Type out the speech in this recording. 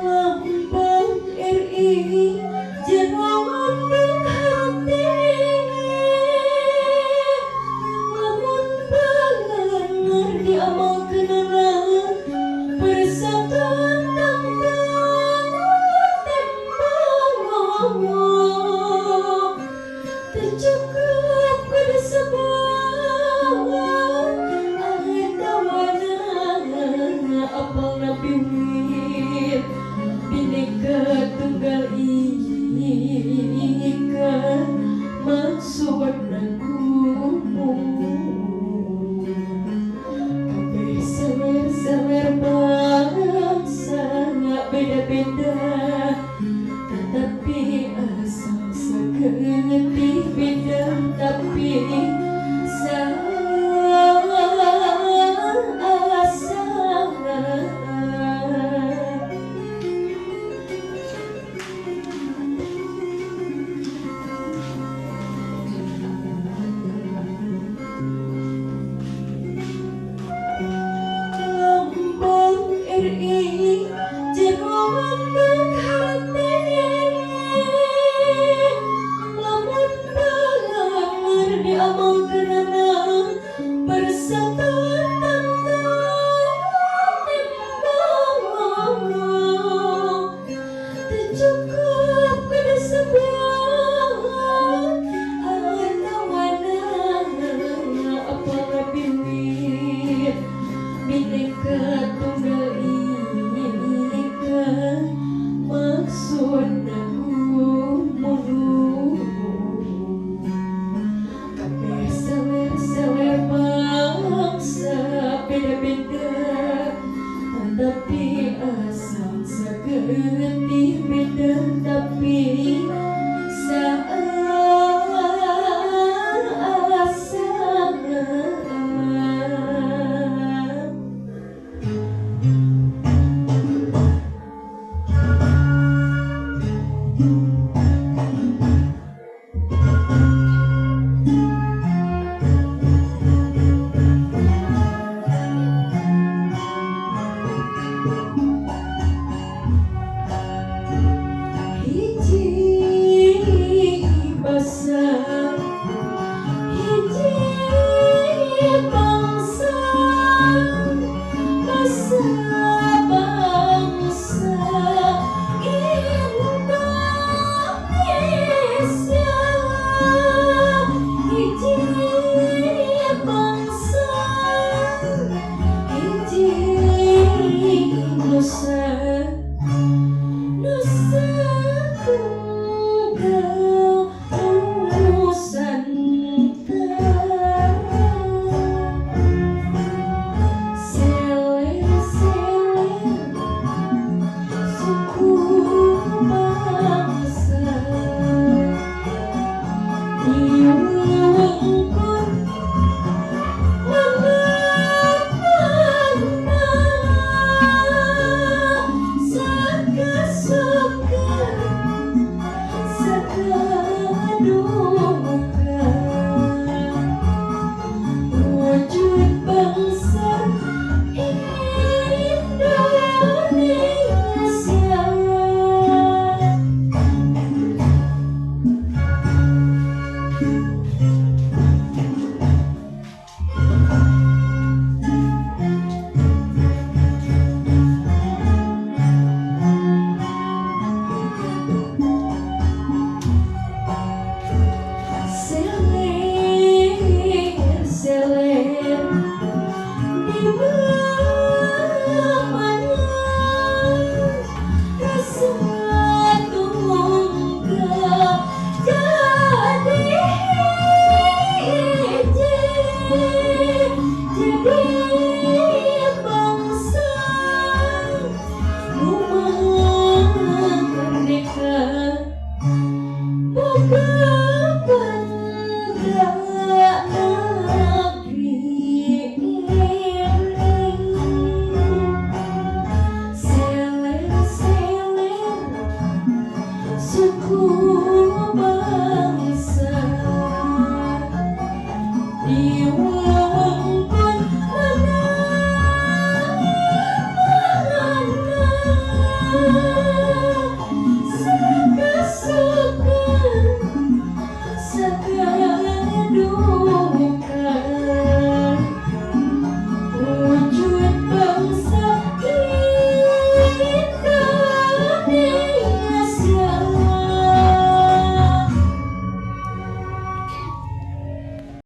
Lambang RI jeroan hati, lamun bener diamalkeunana persatuan tangtang tembang teu cukup kudu sebab atawana apalna piwit Bhinneka Tunggal Ika maksudna gumuk kabeh sawer-sawer bangsa beda-beda, tetapi asal sakeutih beda tapi asal. Lambang RI jeroan hati, lamun bener diamalkeunana persatuan tangtang tembang teu cukup kudu sebab atawana apalna piwit Bhinneka Tunggal Ika maksudna gumulung kabeh sawer-sawer bangsa beda-beda, tetapi asal sakeutih beda tapi asal. Hiji basa, hiji bangsa, basa bangsa Indonesia, hiji bangsa, hiji Nusa. Di